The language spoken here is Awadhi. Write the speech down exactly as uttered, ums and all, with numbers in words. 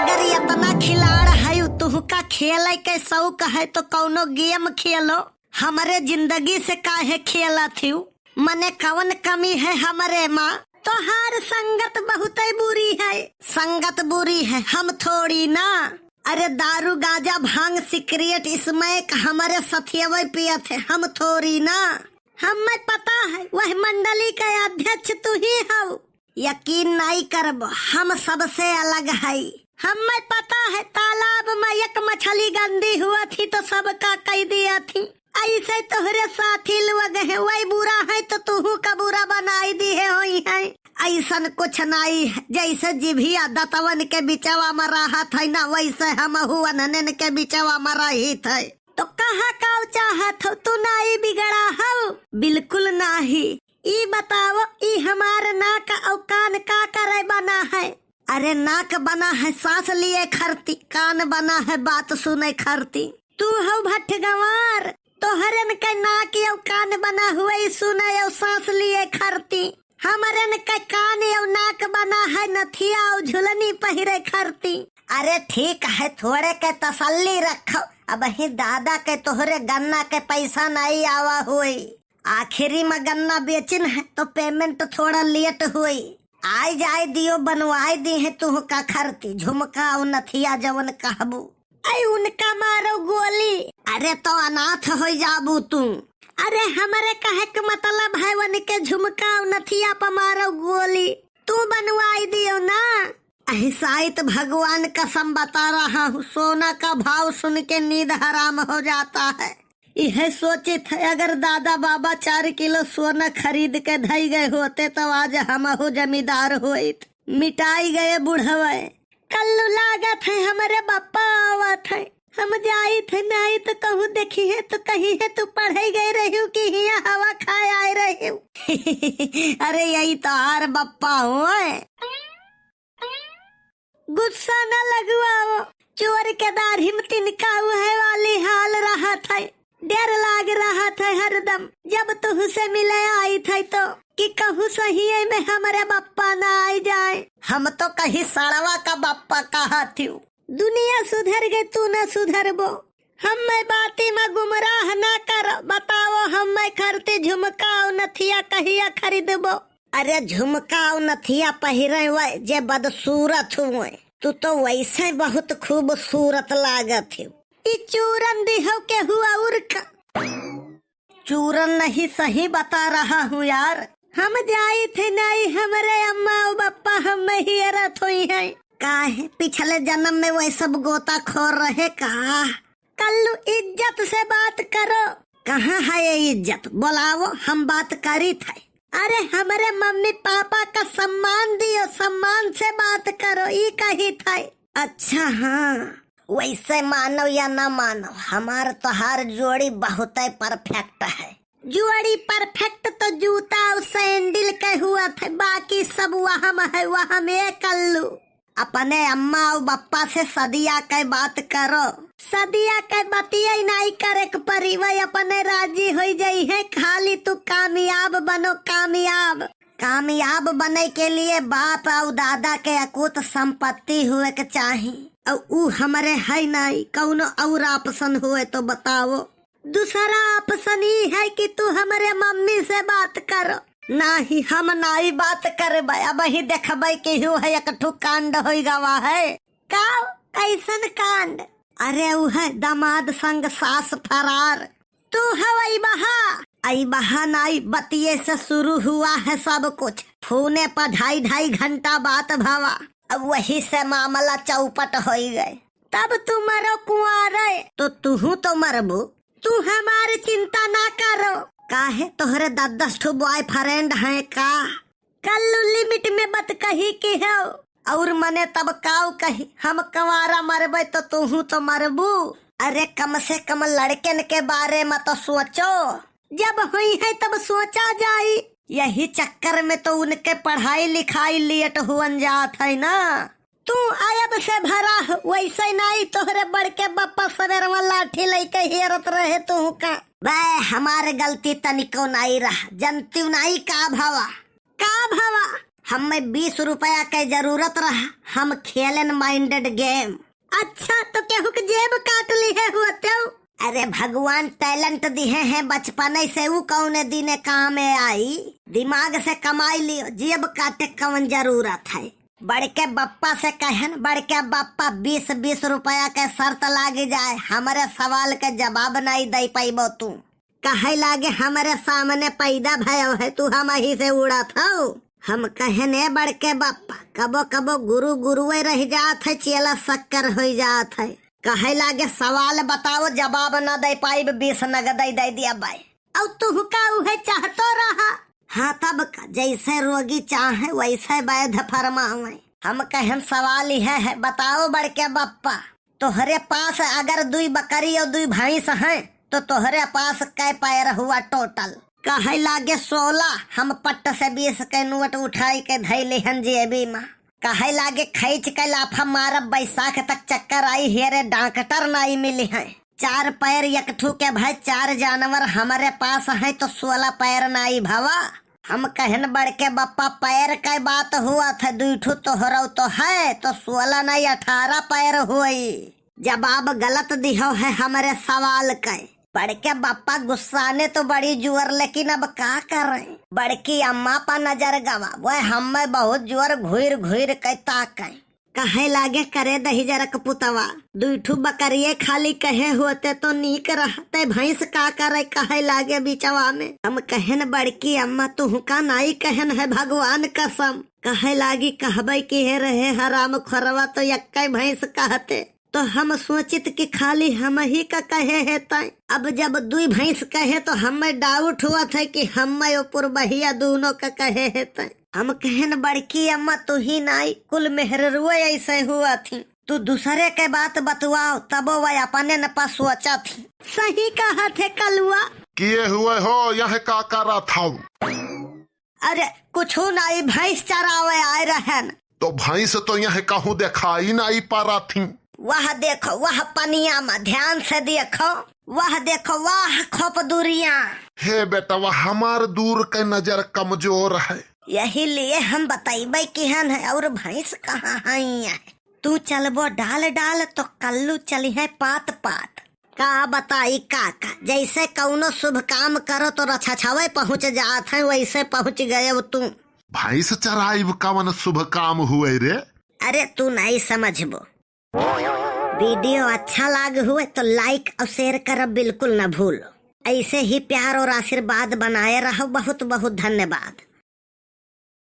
अगर इतना खिलाड़ है, तुहका खेले के शौक है तो कौनो गेम खेलो, हमरे जिंदगी से काहे खेलत हिउ? मने कवन कमी है हमरे मा? तोहार संगत बहुतै बुरी है। संगत बुरी है, हम थोड़ी ना। अरे दारू, गांजा, भांग, सिगरेट, स्मैक हमरे सथियवै पियत है, हम थोड़ी ना। हमें पता है, वह मंडली के अध्यक्ष तू ही हौ। यकीन नाई करबो, हम सबसे अलग हई। हमें पता है, तालाब में एक मछली गंदी हुआ थी तो सबका कई दिया थी। ऐसे तोहरे साथी लोग हैं, वही बुरा है तो तुहू का बुरा बनाई दिहे होई है। ऐसन कुछ नाई है, जैसे जिभिया दतवन के बिचवा में रहत है ना, वैसे हमहू अनहनन के बिचवा में रहित है। तो कहा काउ चाहत हो, तू नाई बिगड़ा हो? बिल्कुल नाही। ई बताओ, ई हमार नाक अउ कान का करे बना है? अरे नाक बना है सांस लिए खरती, कान बना है बात सुने खरती। तू हौ भट्ठ गंवार, तोहरन के नाक अउ कान बना हुए सुने अउ सांस लिए खरती। हमरन के कान अउ नाक बना है नथिया अउ झुलनी पहिरे खरती। अरे ठीक है, थोड़े के तसल्ली रखो, अबहीं दादा के तोहरे गन्ना के पैसा नाई आवा हुई। आखिरी में गन्ना बेचिन है तो पेमेंट थोड़ा लेट हुई। आइ जाए दियो, बनवाए दी है तुहका खरती, झुमका अउ नथिया जवन कहबू। ऐ उनका मारो गोली। अरे तो अनाथ होइ जाबू तू। अरे हमरे कहे के मतलब है उनके झुमका अउ नथिया पर मारो गोली। तू बनवाई दियो ना। अहिसाइत भगवान कसम बता रहा हूँ, सोना का भाव सुन के नींद हराम हो जाता है। इहे सोचित है, अगर दादा बाबा चार किलो सोना खरीद के धई गए होते, तो आज हमहू जमींदार होइत। मिटाई गए बुढ़वे। कल्लू लागत है, हमरे बप्पा आवत है। हम जाइत है, नाई तो कहूँ देखी है, तो कही है, तू पढ़े गए रहियो कि हियाँ हवा खाए आए रहियो। अरे, यही तो आर बप्पा होए। गुस्सा न लगवाओ, चोर के दाढ़ी में तिनका उहे वाली हाल रहत है। डर लाग रहत है हरदम, जब तुहसे मिले आइत है तो, कि कहूँ सही में हमरे बप्पा न आई जाए। हम तो कही सड़वा का बप्पा कहत हिउ। दुनिया सुधर गई, तू न सुधरबो। हम्मे बाती में गुमराह न कर, बताओ हम्मे खरती झुमका अउ नथिया कहिया खरीदबो? अरे झुमका अउ नथिया पहिरे वै जे बदसूरत हुए, तू तो वैसे बहुत खूबसूरत लागत हो। ई चूरन दिहो केहू अउर का? चूरन नहीं, सही बता रहा हूँ यार। हम जाइत है नाई, हमरे अम्मा अउ बप्पा हम्मे हियरत होई हैं। काहे, पिछले जन्म में वह सब गोताखोर रहे का? कल्लू, इज्जत से बात करो। कहाँ है ये इज्जत? बोलाओ, हम बात करित है। अरे, हमरे मम्मी पापा का सम्मान दियो, सम्मान से बात करो, ई कहित है। अच्छा, हाँ, वैसे मानो या ना मानो, हमार तोहार जोड़ी बहुते परफेक्ट है। जोड़ी परफेक्ट तो जूता अउ सैंडल के हुआ थे, बाकी सब वहम है, वहम ए कल्लू। अपने अम्मा अउ बप्पा से सदिया के बात करो। सदिया के बतिया नाई करे के परी, वह अपने राजी होई जाई है। खाली तू कामयाब बनो, कामयाब। कामयाब बने के लिए बाप अउ दादा के अकूत संपत्ति हुए के चाही, अउ ऊ हमरे है नाई। कौनो और ऑप्शन हुए तो बताओ। दूसरा ऑप्शन ई है कि तू हमरे मम्मी से बात कर। नाही, हम नाई बात करबे, अबही देखबे कि हु है एक ठो कांड होई गवा है। का? कैसन कांड? अरे ऊ है दामाद संग सास फरार। तू हव अइबहा? अइबहा नाई, बतिये से शुरू हुआ है सब कुछ। फोने पर ढाई ढाई घंटा बात भवा, अब वही से मामला चौपट होई गए। तब तू मरो कुंवारे। तो तुहू तो मरबू। तू हमार चिंता ना करो। काहे, तोहरे दस दस ठो बॉयफ्रेंड हैं का? कल्लू लिमिट में बात कही के हो। और मने तब काऊ कही, हम कंवारा मरबे तो तुहू तो मरबू। अरे कम से कम लड़कन के बारे में तो सोचो। जब होई है तब सोचा जाई। यही चक्कर में तो उनके पढ़ाई लिखाई लेट हुअन जात है ना। तू अयब से भरा ह, वैसे नाई तोहरे बड़के बप्पा सवेरवा लाठी लइके हेरत रहे तू का। बे, हमार गलती तनिको नाई रहा, जनती नाई का भवा। का भवा? हमें बीस रुपया के जरूरत रहा, हम खेलन minded game। अच्छा, तो केहू के जेब काट लिहे हुअते हो? अरे, भगवान talent दिहे हैं बचपने से, ऊ कौने दिने कामे आई? दिमाग से कमाई लियो, जेब काटे कौन जरूरत है? बड़के बप्पा से कहन, बड़के बप्पा, बीस बीस रुपया के शर्त लागी जाए, हमरे सवाल के जवाब नाई दे पइबो तू। कहे लागे, हमरे सामने पैदा भयो है तू, हमही से उड़त हौ। हम कहन, ए बड़के बप्पा, कबो कबो गुरु गुरुए रह जात है, चेला शक्कर होइ जात है। कहे लागे, सवाल बताओ, जवाब न दे पाइब, बीस नगदई दे दिया बाई। औ तुहका उहे चाहतो रहा। हाँ, तब का, जैसे रोगी चाहे, वैसे वैद्य फरमावे। हम कहन, सवाल यह है, बताओ बड़के बप्पा, तोहरे पास अगर दुई बकरी और दुई भैंस हैं, तो तोहरे पास कै पैर हुआ total? कहे लागे, सोलह। हम पट्ट से बीस के नोट उठाई के धैले हन जेबी में। कहे लागे, खैच के लाफा मारब, बैसाख तक चक्कर आई, हेरे डॉक्टर नाई मिली हैं। चार पैर एक ठू के भय, चार जानवर हमरे पास हैं, तो सोलह पैर नाई भवा। हम कहन, बड़के बप्पा, पैर के बात हुआ था, दुई ठू तोहरौ तो है, तो सोलह नाई, अठारह पैर हुई। जवाब गलत दिहो है हमरे सवाल के। बड़के बप्पा गुस्साने तो बड़ी जोर, लेकिन अब का करें? बड़की अम्मा पा नजर गवा, वह हमें बहुत जोर घूर घूर के ताके। कहे लागे, करे दहिजरक पुतवा, दुई ठू बकरिये खाली कहे होते तो नीक रहते, भैंस का करे? कहे लागे बिचवा में। हम कहन, बड़की अम्मा, तुहका नाई कहन है, भगवान कसम। कहे लागी, कहबे किहे रहे हराम खोरवा, तो यक्के भैंस कहते। तो हम सोचित कि खाली हमही का कहे हेतै। अब जब दुई भैंस कहे तो हमें doubt हुआ था कि हमें और पुरबहिया दोनों का कहे हेतै। हम कहन, बड़की अम्मा, तू ही नाई, कुल मेहररुए ऐसे हुआ थी। तू दूसरे के बात बतुआओ, तबो वह अपने न पा सोचा थी। सही कहा थे कलुआ। किए हुए हो, यह का करा था? अरे, कुछु नाई, भैंस चरावे आए रहन। तो भैंस तो यह कहूँ देखाई नाई पारा थी। वह देखो, वह पनिया में ध्यान से देखो, वह देखो, वह खोप दूरिया। हे बेटवा, हमार दूर के नजर कमजोर है। यही लिए हम बतैबे किहन है, और भैंस कहाँ है? तू चलबो डाल डाल तो कल्लू चली है पात पात। का बताई काका, जैसे कौनो शुभ काम करो तो रछछवे पहुँच जात है, वैसे पहुँच गए तू। भैंस चराइब कवन शुभ काम हुए रे? अरे तू नहीं समझबो। Video अच्छा लाग हुए तो like और share करब बिल्कुल न भूलो। ऐसे ही प्यार और आशीर्वाद बनाए रहो। बहुत बहुत धन्यवाद।